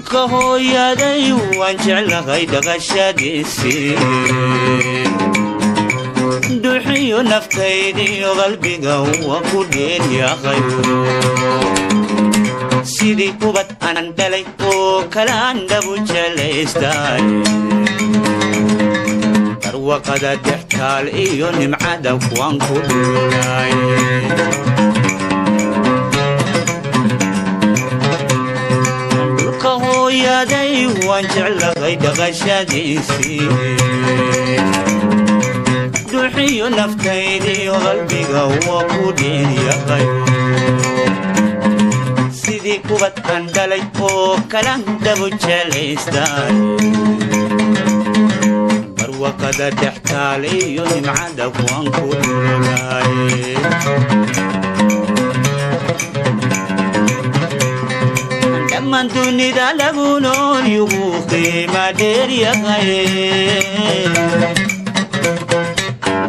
Dhulka hooyaday waan jeclahay dhaqashadiisii, duxiyo naftaydiyo qalbiga waa ku dheelyahay. Sidii ubad anan dhalay oo kalaan dhabu jelaystay, barwaqada dhextaal iyo nimcada kuwaan ku dhulay. Dhulka hooyaday waan jeclahay dhaqashadiisii, duxiyo naftaydiyo qalbiga waa ku dheelyahay. Sidii kubad aan dhalay oo kalan dhabu jelaystay, barwaqada dhextaal iyo nimcada kuwaan ku dhulay. Dhammaan dunida lagu nool yugu qiima dheeryahay,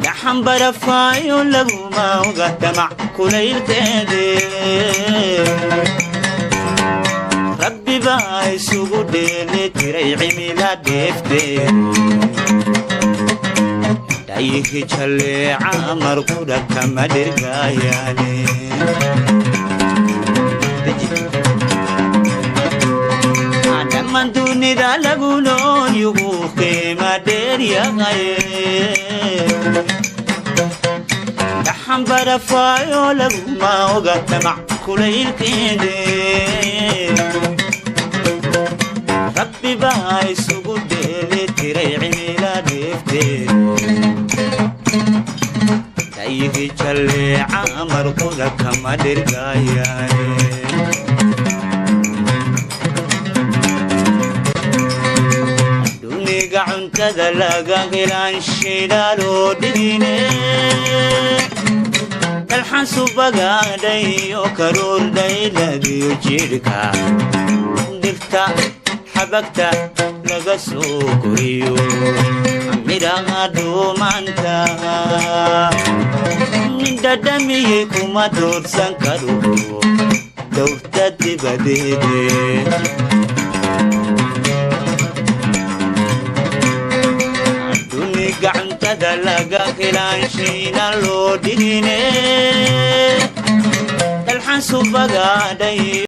gaxan barafaayo laguma oga damac kulaylkeede. Rabbi baa isugu dheeli tiray cimila dheefteed, dhayihi jalleeca marqudha kama dhirgaayaane. Dhammaan dunida lagu nool yugu qiima dheeryahay, gaxan barafaayo laguma oga damac kulaylkeede. Rabbi baa isugu dheeli tiray cimila dheefteed, dhayihi jalleeca marqudha kama dhirgaayaane. Duniga cuntada laga helaan shidaaloo dhigine, dalxan subagaadhayo karuur dhayladiyo jidhka, dhirta xabagta laga soo koriyo midhaha dhuumanta, nin dhadhamiyey kuma doorsan karo dowrta dibadeede. Duniga cuntada laga helaan shayna loo dhigine, dalxan subagaadhayo.